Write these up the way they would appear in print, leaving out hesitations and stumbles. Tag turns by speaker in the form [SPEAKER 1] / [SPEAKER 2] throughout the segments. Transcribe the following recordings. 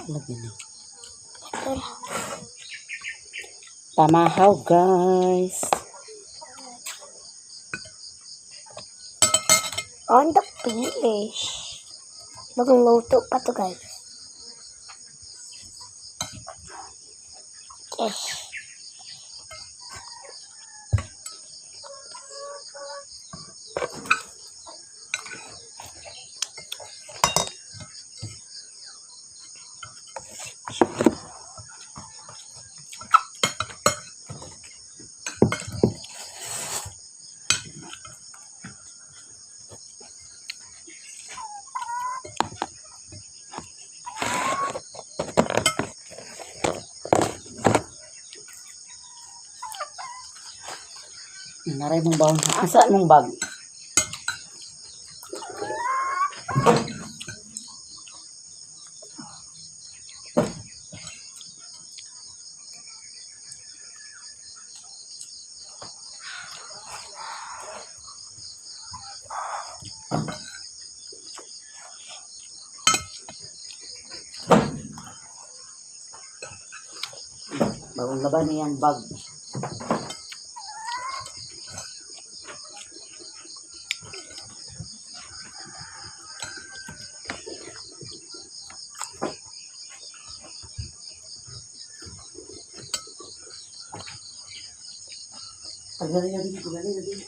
[SPEAKER 1] Lagi na.
[SPEAKER 2] Ito lang.
[SPEAKER 1] Pamahaw, guys.
[SPEAKER 2] On the finish. Bagong luto pa to, guys. Yes.
[SPEAKER 1] Naray mong bag. Asa mong bag? Bagong laban niyang bag. Pagdali na din, pagdali na din.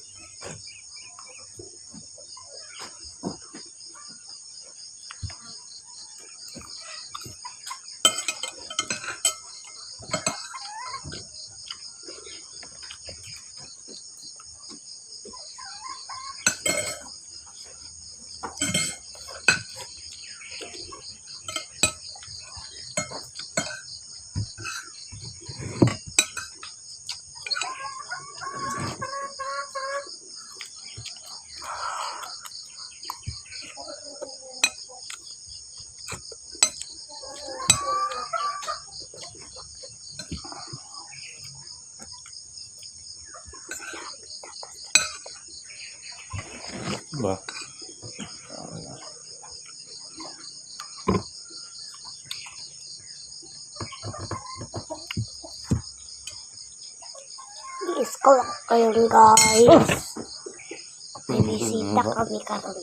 [SPEAKER 3] Ba?
[SPEAKER 2] I-school ako kayo, guys. May bisita kami karon.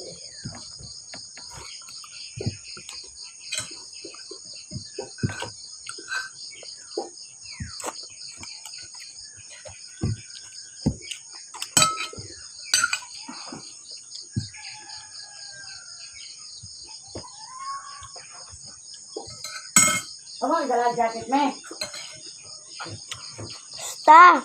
[SPEAKER 1] Tama, dala jacket me.
[SPEAKER 2] Basta.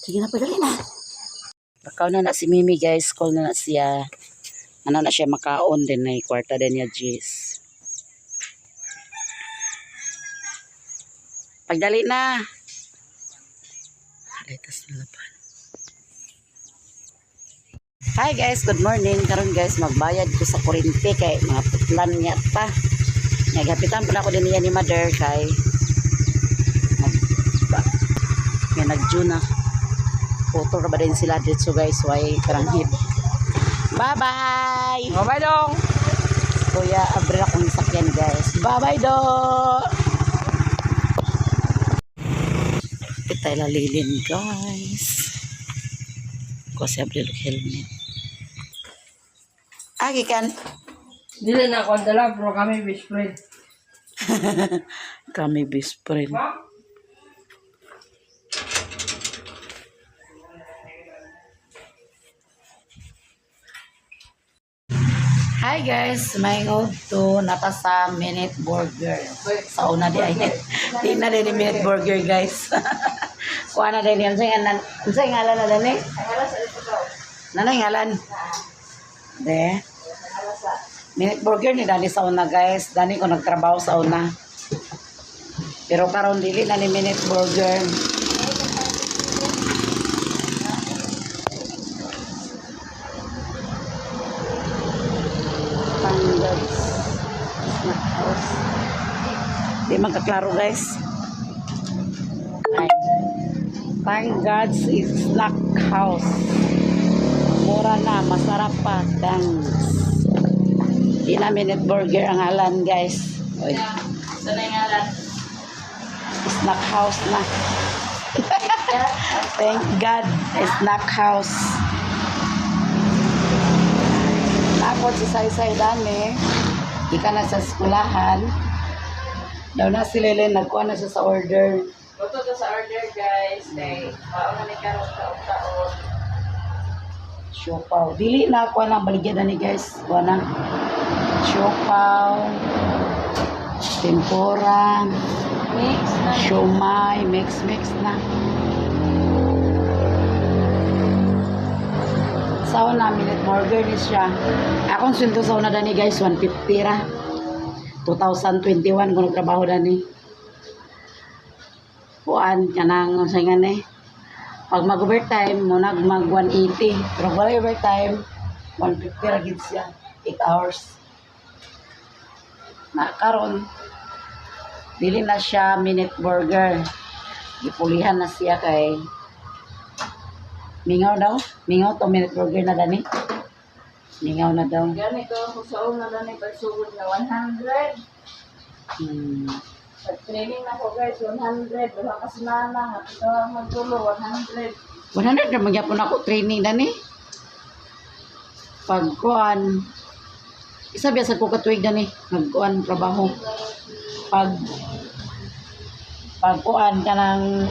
[SPEAKER 1] Sige na, padali na. Lakaw na na si Mimi, guys. Call na na siya. Ano na siya makaon din na kwarta din niya, Jis. Pagdali na. Halitas na laban. Hi guys, good morning. Karon guys, magbayad ko sa kuryente kay mga putlan niya pa. Nagapitan pa na ako din niya ni mother kay nag ba, nga nag-due na. Photo ra ba din sila dito guys, why karanghid. Bye-bye!
[SPEAKER 4] Bye dong.
[SPEAKER 1] Kuya, abre akong sakyan guys. Bye-bye do! Kita lalilin guys. Ko si Abril og helmet. Agi kan.
[SPEAKER 4] Dili na ako ang dala pero kami best friend.
[SPEAKER 1] Kami best friend. Hi guys, may to nata sa Minute Burger. Sa una di ay. Di na din ni Minute Burger, guys. Kuha na din yan. Unsay ngalan na dani? Nanay ngalan. De. Minute Burger ni dali sa una, guys. Dani ko nagtrabaho sa una. Pero karon dili na ni Minute Burger. Panggats Snack House. Di man kaklaro, guys. Ay. Thank is Snack House. Mura na, masarap pa. Thanks. Di na Minute Burger ang alan, guys. Oy.
[SPEAKER 3] Sana yung ngalan.
[SPEAKER 1] Snack House na. Thank God, Snack House. Tapos si Saysay dami, di ka na sa eskulahan. Daw na si Lele, nagkuha na siya sa order.
[SPEAKER 3] Luto to sa order, guys. Kay mauna ni karon taon-taon.
[SPEAKER 1] Siopaw. Dili na ako nang baligyan na ni, guys. Kuha na. Siopaw. Tempura.
[SPEAKER 3] Mix na.
[SPEAKER 1] Siomay. Mix, mix na. Sa una, minute burger ni siya. Akong sweldo sa una dani, guys, 150 ra. 2021 kung nagtrabaho dani. Kuan, kanang sa nga ni. Pag mag-overtime, munag mag 180. Pero kung wala overtime, 150 ra gid siya. 8 hours. Na karon dili na siya minute burger. Gipulihan na siya kay mingaw daw. Mingaw to minute burger na dani. Mingaw na daw.
[SPEAKER 3] Gani ko kung sa una na ni pagsugod na 100. Pag training na ko, guys, 100. Duha ka semana, hapit na magtulo, 100.
[SPEAKER 1] 100 na magyapon ako training dani. Pagkuan, isa biya sa ko katuig dani nagkuan trabaho. Pagkuan kanang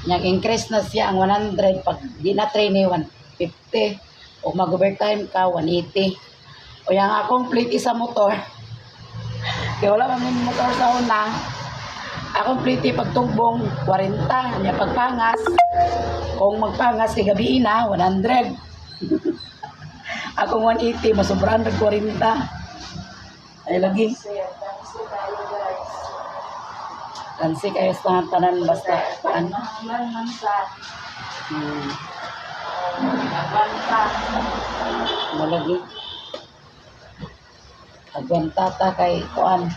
[SPEAKER 1] nag-increase na siya ang 100, pag di na training 150 o mag-overtime ka 180. O yang akong plate isa motor. Kaya wala man may motor sa una. Akong plate pagtugbong 40, nya pagpangas. Kung magpangas kay gabi na 100. Akong 180 masobrahan rag 40. Ay lagi.
[SPEAKER 3] Siya, tapos tayo, guys.
[SPEAKER 1] Tansi kayo sa tanan basta paan.
[SPEAKER 3] Mahanglan man sa agwanta.
[SPEAKER 1] Malagi. Agwanta ta kay kuan.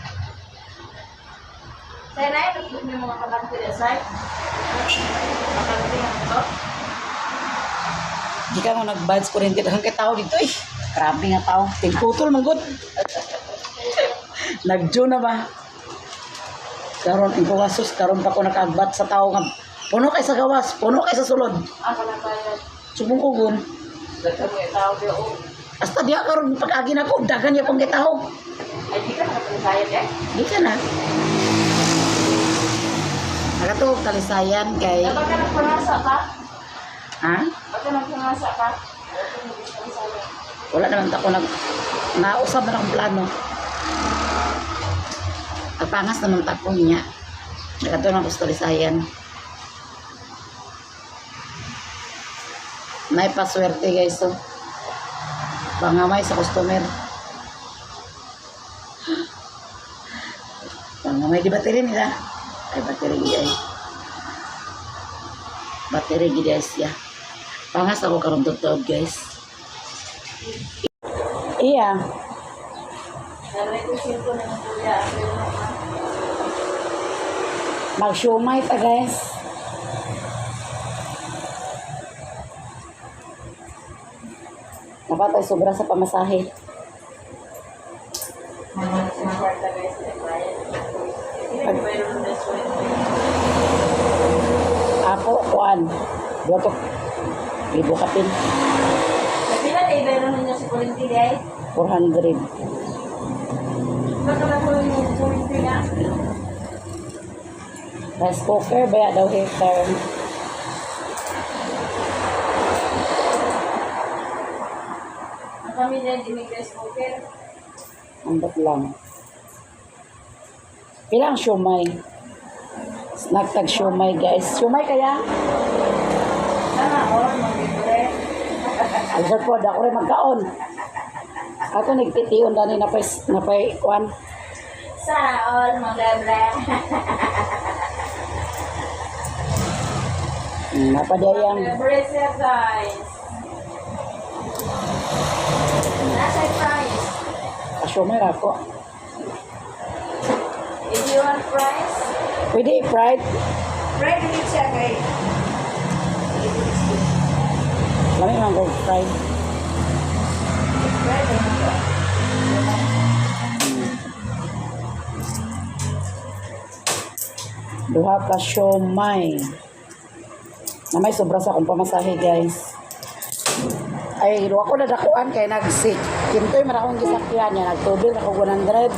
[SPEAKER 3] Say na yun, may mga kabante na say. Kabante nga to.
[SPEAKER 1] Di ka mo nag-buds ko rin kita kay tao dito eh. Grabe nga tao. Tingputol man gud. Nagjo na ba? Karon ang gawasos karon pa ko nakaagbat sa tao nga puno kay sa gawas, puno kay sa sulod.
[SPEAKER 3] Ako na bayad.
[SPEAKER 1] Subong ko gun.
[SPEAKER 3] Daghan mo yung tao di o.
[SPEAKER 1] Hasta diha karon pag-agi na ko daghan niya pong gitaho.
[SPEAKER 3] Ay, di ka nakapalisayan eh.
[SPEAKER 1] Di ka na. Nakatuog talisayan kay
[SPEAKER 3] Dapat ka nagpangasa ka?
[SPEAKER 1] Ha?
[SPEAKER 3] Baka nagpangasa ka?
[SPEAKER 1] Wala naman ako nag nausab na akong plano. Nagpangas naman tako niya. Nakatuon ako sa talisayan. May paswerte, guys. So, pangamay sa customer. Pangamay di battery nila. Ay, battery gid ay. Battery gid ay siya. Pangas ako karon totoo, guys. Iya.
[SPEAKER 3] Naray ko simpo na ng kuya.
[SPEAKER 1] Mag-siomay ta, guys. Napatay sobra sa pamasahe.
[SPEAKER 3] Mga kwarta, guys, na bayad. Hindi ko bayad ng best friend.
[SPEAKER 1] Ako, kuan. Duha to. Libo kapin.
[SPEAKER 3] Pila na ibayad ninyo sa kurinti, guys?
[SPEAKER 1] 400.
[SPEAKER 3] Baka na ko yung kurinti nga.
[SPEAKER 1] Rice cooker, baya daw heater.
[SPEAKER 3] Ang kami dyan, di may rice cooker.
[SPEAKER 1] Ambot lang. Pila ang siomay? Snack tag siomay, guys. Siomay kaya?
[SPEAKER 3] Sana all, mag-libre.
[SPEAKER 1] Alsar po, ako rin magkaon. Ato nagtitiyon dani napay napay kuan.
[SPEAKER 3] Sana all, mag-libre.
[SPEAKER 1] Napadayang
[SPEAKER 3] Libre siya, guys. Nasa price.
[SPEAKER 1] siomay ra ko.
[SPEAKER 3] If you want price,
[SPEAKER 1] Pwede i-fried.
[SPEAKER 3] fried ulit siya, guys.
[SPEAKER 1] Lami man ko fried.
[SPEAKER 3] Fried ulit siya.
[SPEAKER 1] Duha ka siomay. Na may sobra sa akong pamasahe, guys. Ay, wa ko nadakuan kay nagsik. Kintoy man akong gisakyan niya. Nagtubil ako 100.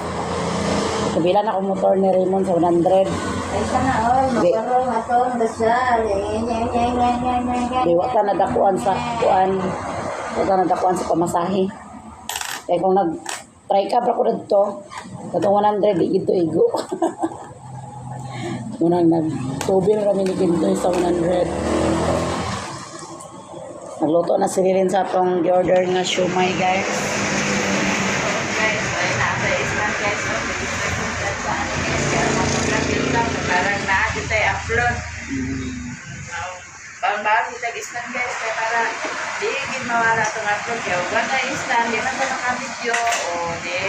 [SPEAKER 1] Tubilan ako motor ni Raymond sa 100.
[SPEAKER 3] Ay, sana all,
[SPEAKER 1] Di.
[SPEAKER 3] magparong atong dasal.
[SPEAKER 1] Di wa ta nadakuan sa kuan. Wa ta nadakuan sa pamasahe. Kay kung nag try ka bra ko didto, katong 100 di gito igo. Munang nagtubil rami ni Kintoy sa 100. Nagluto na si Lilin sa atong gi-order nga siomay, guys.
[SPEAKER 3] Guys, ay nasa island, guys. Oh, sa ano, guys, kaya mag-vlog lang. Parang naa kita upload. Bang kita island, guys, kaya para di gid mawala itong upload. Kaya wala na island, di man ta naka-video o di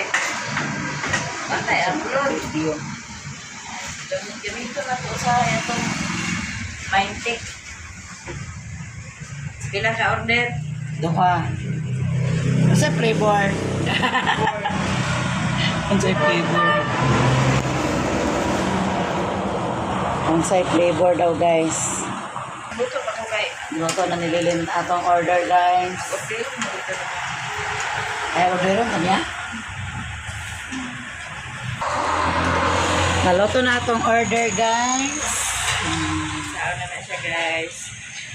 [SPEAKER 3] wala na upload.
[SPEAKER 1] Video.
[SPEAKER 3] Gamito na po sa itong mindtech. Pila ka order?
[SPEAKER 1] Duha. Unsay flavor? Unsay flavor? Unsay flavor daw, guys.
[SPEAKER 3] Buto pa ko kay
[SPEAKER 1] Luto na ni Lilin atong order, guys.
[SPEAKER 3] order mo dito na.
[SPEAKER 1] Ay, orderon kanya? Naluto na atong order, guys.
[SPEAKER 3] Sao na na siya, guys.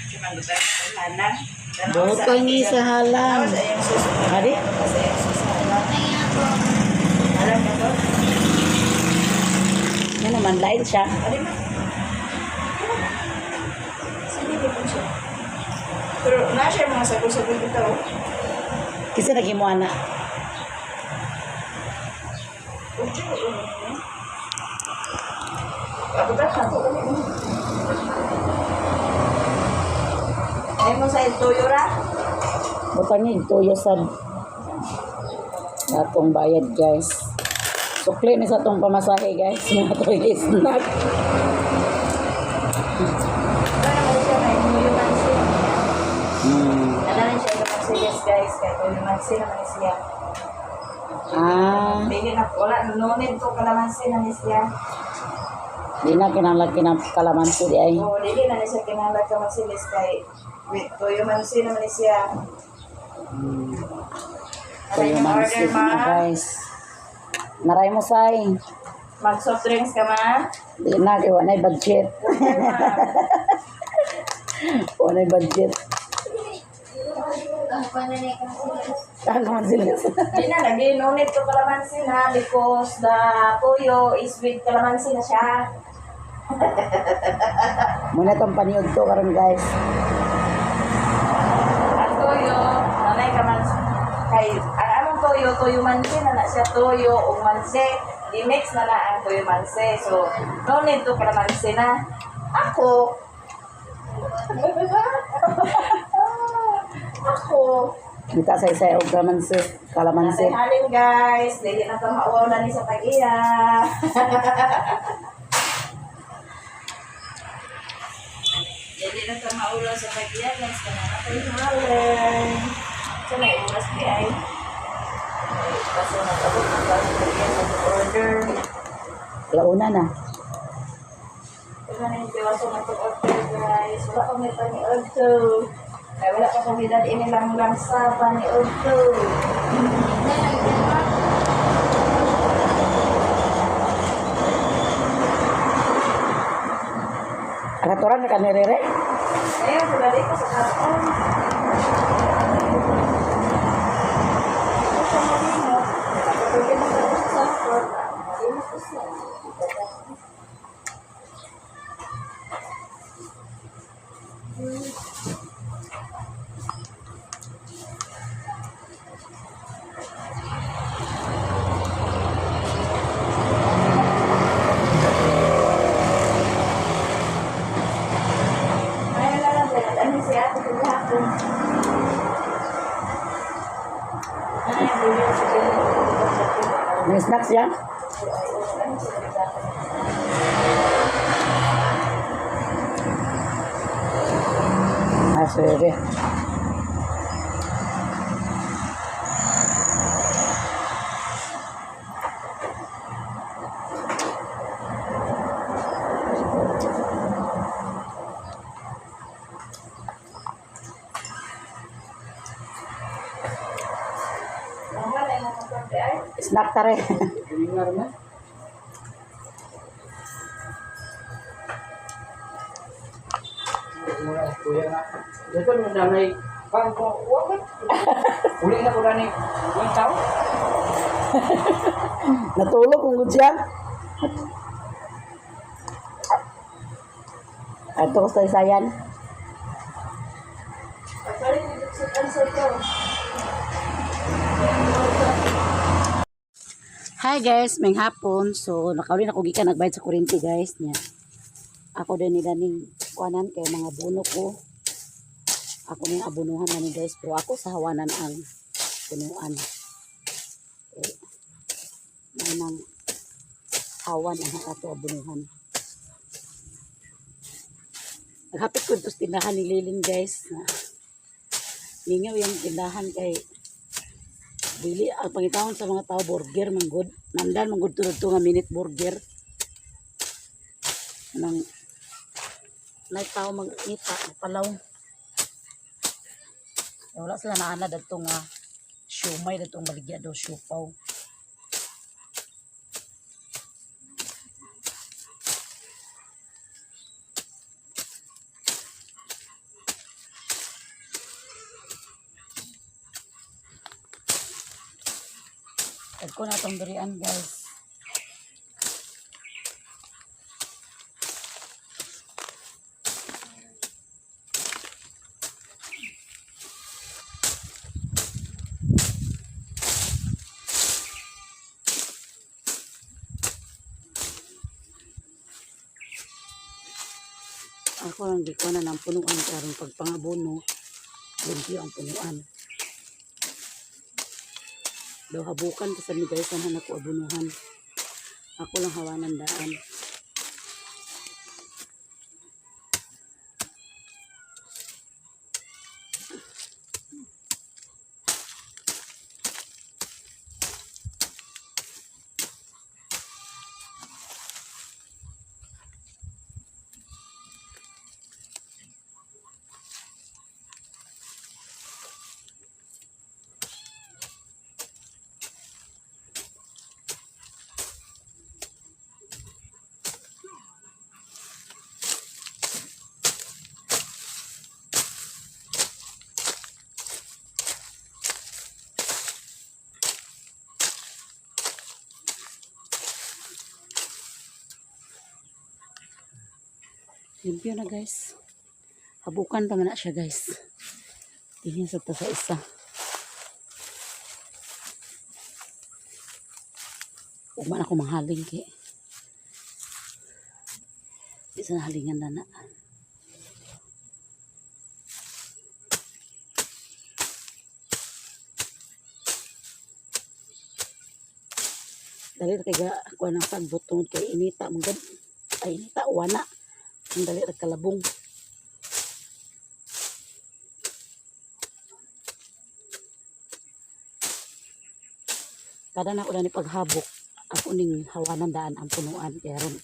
[SPEAKER 3] Si Mandutan sa halang.
[SPEAKER 1] Luto ni sa halang.
[SPEAKER 3] Sa iyong sus.
[SPEAKER 1] Adi?
[SPEAKER 3] Sa iyong sus sa halang. Alam ka to?
[SPEAKER 1] Yan naman, lain siya.
[SPEAKER 3] Alin mo? Sige, di po siya. Pero na siya mga sagol-sagol dito. Oh.
[SPEAKER 1] Kasi naging na.
[SPEAKER 3] Ocho, oh. Ako ba? Ako ba? Ay mo sa tuyo ra?
[SPEAKER 1] Butang ni tuyo sa atong bayad, guys. Sukli ni sa atong pamasahe, guys. Mga tuyo snack.
[SPEAKER 3] Wala naman siya may tuyo man siya. Wala rin siya kalamansi, yes, guys. Kaya tuyo man siya naman siya.
[SPEAKER 1] Ah,
[SPEAKER 3] Dili na, wala, no need to kalamansi na ni siya.
[SPEAKER 1] di na kinahanglan kinang kalamansi di ay.
[SPEAKER 3] Oo, dili na ni siya kinahanglan kalamansi, guys. Kay, wait, tuyo man siya naman ni siya. Ano
[SPEAKER 1] Tuyo
[SPEAKER 3] yung
[SPEAKER 1] mansi
[SPEAKER 3] order,
[SPEAKER 1] na,
[SPEAKER 3] ma?
[SPEAKER 1] guys. Naray mo say.
[SPEAKER 3] Mag soft drinks ka, ma?
[SPEAKER 1] Di na kay wala budget. Wala budget. Ang kalamansi.
[SPEAKER 3] Di na, lagi, no need to kalamansi na because the tuyo is with kalamansi na siya.
[SPEAKER 1] Muna tong paniyog to karon, guys.
[SPEAKER 3] Ang toyo, nanay ka man, kay, ang among toyo, toyo mansi na na siya, toyo o mansi. Di-mix na na ang toyo mansi. So, no need to kalamansi na. Ako, ako,
[SPEAKER 1] Kita sa isa og kalamansi, kalamansi.
[SPEAKER 3] Natay halin, guys, dili na ta mauwaw na ni sa tag-iya. Dili na ta maulaw sa tag-iya, guys, kana natay halin. Sa may oras di ay. Kaso nag-abot na ba sa tag-iya sa order.
[SPEAKER 1] Launa na.
[SPEAKER 3] Wala na yung tiwaso na order, guys. Wala ko may paniod to. Ay, wala pa kong edad inilang lang sa paniod to.
[SPEAKER 1] Ang aturan na kanirere.
[SPEAKER 3] Ayun, balik ko sa karoon. Ay, wala lang, ano si ate kagahapon. Ay, bili sa bili.
[SPEAKER 1] May snacks yan? Ah, sige.
[SPEAKER 3] Wala yung mga konti ay.
[SPEAKER 1] Snack tare.
[SPEAKER 4] Dito mo nanay, pang ko, wag. Uli na ko nani, one tao.
[SPEAKER 1] Natulog kung good siya. Ato ko sa isayan.
[SPEAKER 3] Pagpalit dito sa kanso to.
[SPEAKER 1] Hi guys, may hapon. So nakauli na ko gikan nagbayad sa kuryente guys niya. Ako din nila ning kuanan kay mga buno ko. Ako ning abunuhan na ni guys, pero ako sa hawanan ang punuan. Eh, may nang hawan ang ato abunuhan. Naghapit ko sa tindahan ni Lilin guys. Na, mingaw yung tindahan kay dili ang pangitawon sa mga tao burger man gud. Nandan man gud tulad to nga minute burger. Nang nay tao mangita palaw. Eh, wala sila naana dadto nga siomay dadtong baligya daw siopaw. Dagko na itong durian guys. Ako lang di ko na ng punuan karon pagpangabono. Limpyo ang punuan. Daw habukan pa sa mi guys ang ako abunuhan. Ako lang hawanan daan. Limpyo na guys. Habukan pa man na siya guys. Tingin sa ta sa isa. Ugma na ako manghaling kay. Di sa nahalingan na na. Dali ra kay ga kuha ng sagbot tungod kay inita man gud. Ay inita wana. Ang dali ra kalabong. Kada na ko na ni paghabok, ako ning hawanan daan ang punuan kaya ron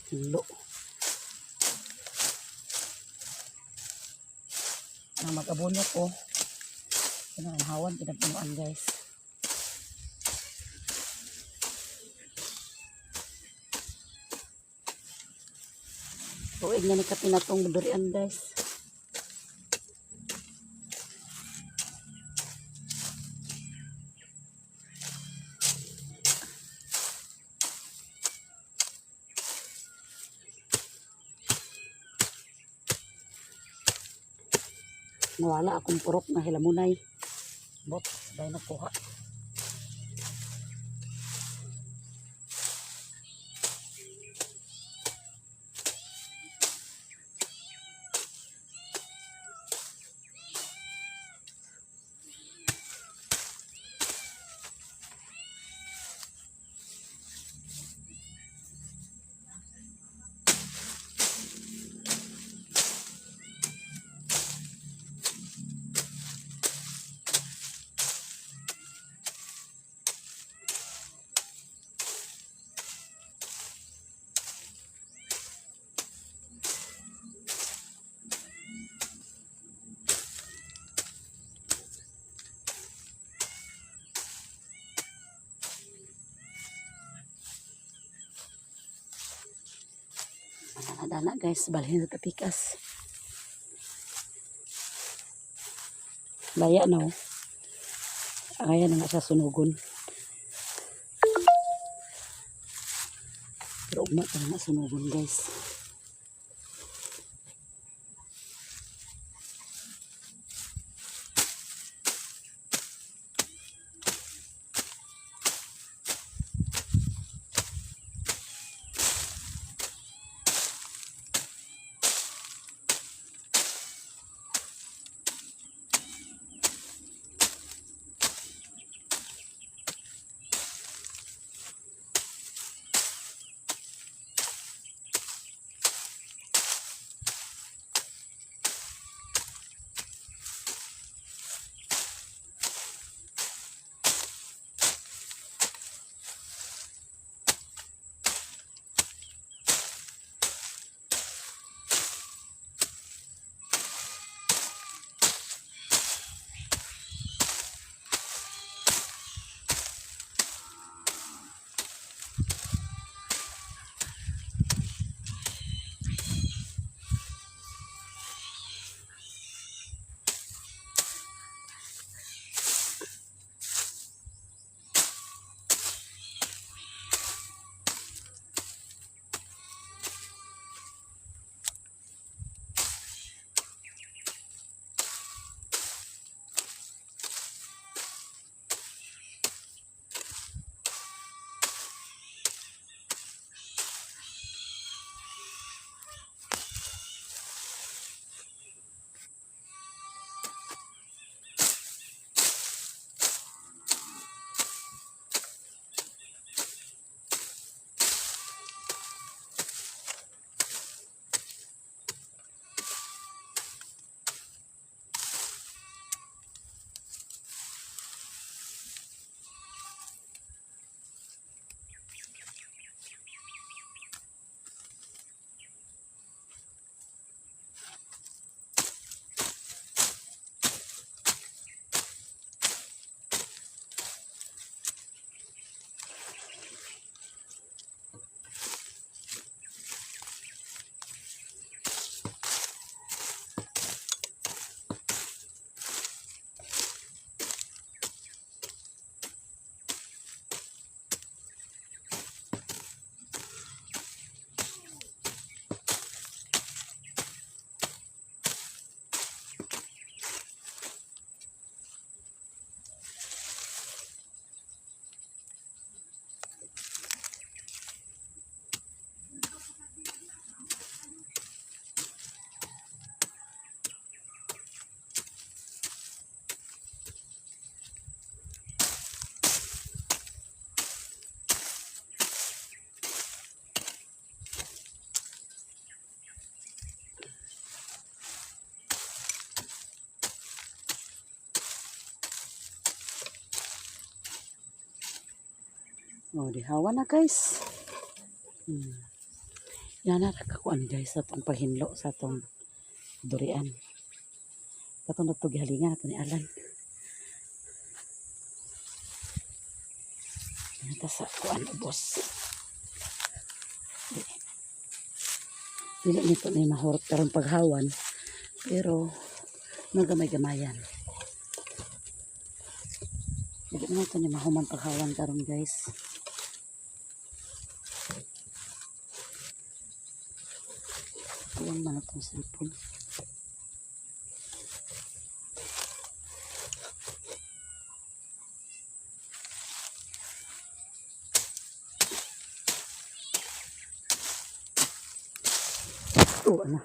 [SPEAKER 1] hinlo. Ang mag-abono ko, ano ang hawan pinapunuan guys. So, Tuig na ni kapin atong durian, guys. Nawala akong purok na hilamunay. Bot, sabay nakuha. Dana, guys, balhin sa tapikas. Laya no. Kaya na nga siya sunugon. Pero ugma pa na nga sunugon, guys. Oh, di hawa na, guys. Yan na kakuan, guys, sa atong paghinlo sa atong durian. Katong nato gihalingan ato ni Alan. Nata sa kuan ubos. Dili nito ni mahurot karon paghawan. Pero magamay-gamayan. Dili man ito ni mahuman paghawan karon, guys. Kuwang man itong cellphone. Oh, ano.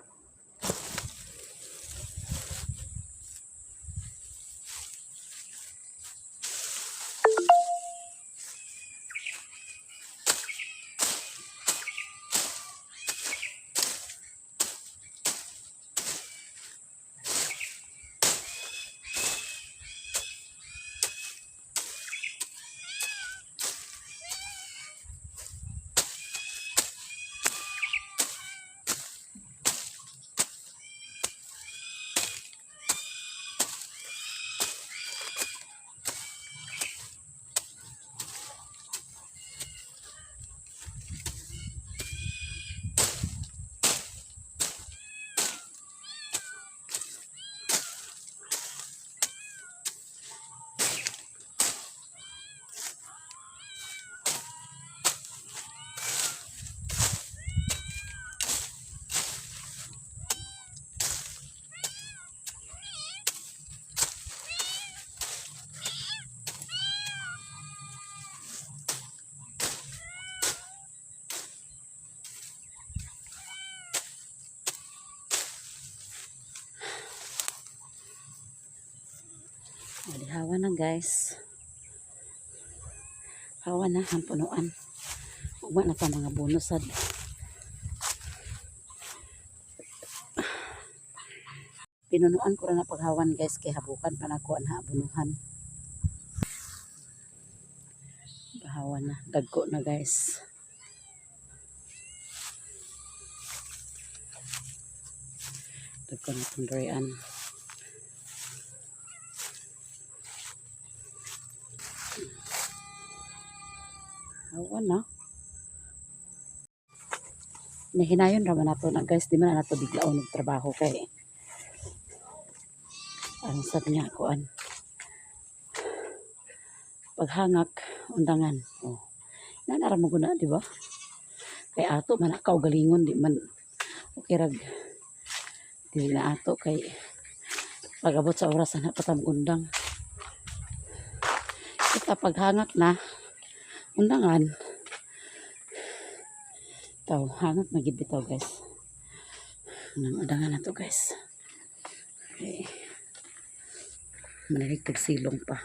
[SPEAKER 1] Hawa na, guys. Hawa na ang punuan. Ugma na pa mga bonusad. Pinunuan ko ra na paghawan, guys, kay habukan pa na ko anha bunuhan. Hawa na, dagko na, guys. Dagko na itong durian. Hawa na. Nahinayon ra man nato na, guys, di man na nato biglaon og trabaho kay ang sad nga kuan. Paghangak undangan. Oh. Nanara mo guna, di ba? Kay ato man kaugalingon, di man okay rag dili na ato kay pag-abot sa oras na patam undang. Kita paghangak na undangan. Taw hangak na gid bitaw, guys. Nang undangan na to, guys. Okay. Manalig silong pa.